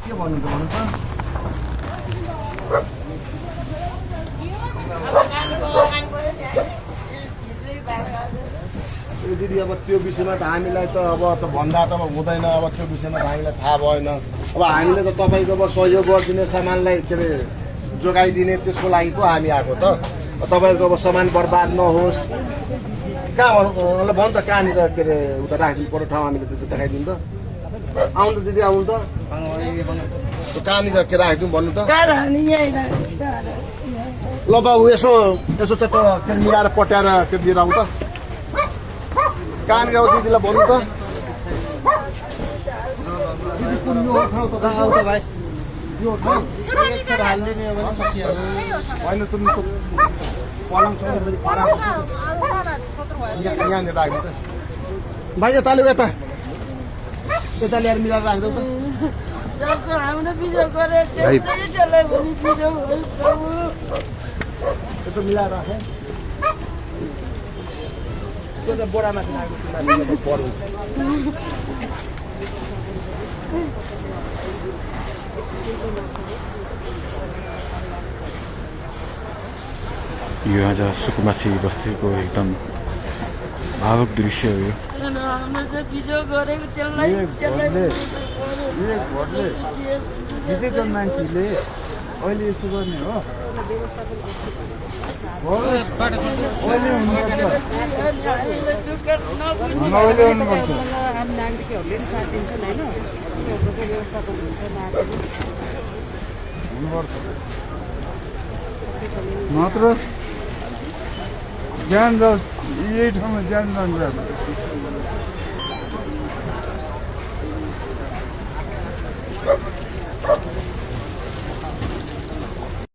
के भन्नु त भन्नु त दिदी अब त्यो विषयमा त हामीलाई त अब त भन्दा त हुँदैन अब त्यो विषयमा त हामीलाई थाहा भएन अब हामीले त तपाईँको अब सहयोग गरिदिने सामानलाई के अरे जोगाइदिने त्यसको लागि पो हामी आएको त तपाईँहरूको अब सामान बर्बाद नहोस् कहाँ भन्नु त कहाँनिर के अरे उता राखिदिनु पर्ने ठाउँ हामीले त्यो देखाइदिउँ त आउनु त दिदी आउनु त कहाँनिर के राखिदिउँ भन्नु त ल बाबु यसो यसो त मिलाएर पट्याएर के दिएर आउँ त कहाँनिर आऊ दिदीलाई भन्नु त आऊ त भाइ यो हालिदिने होइन तुम यहाँनिर राखिदिन्छ भाइ यताले यता यता ल्याएर मिलाएर राखिदेऊ त यसो मिलाएर राखेँ त्यो त बोरामा पर्नु यो आज सुकुमासी बस्तीको एकदम भावुक दृश्य हो यो जितेको मान्छेले अहिले यस्तो गर्ने हो मात्र ज्यान जाओस् यही ठाउँमा ज्यान जान्छ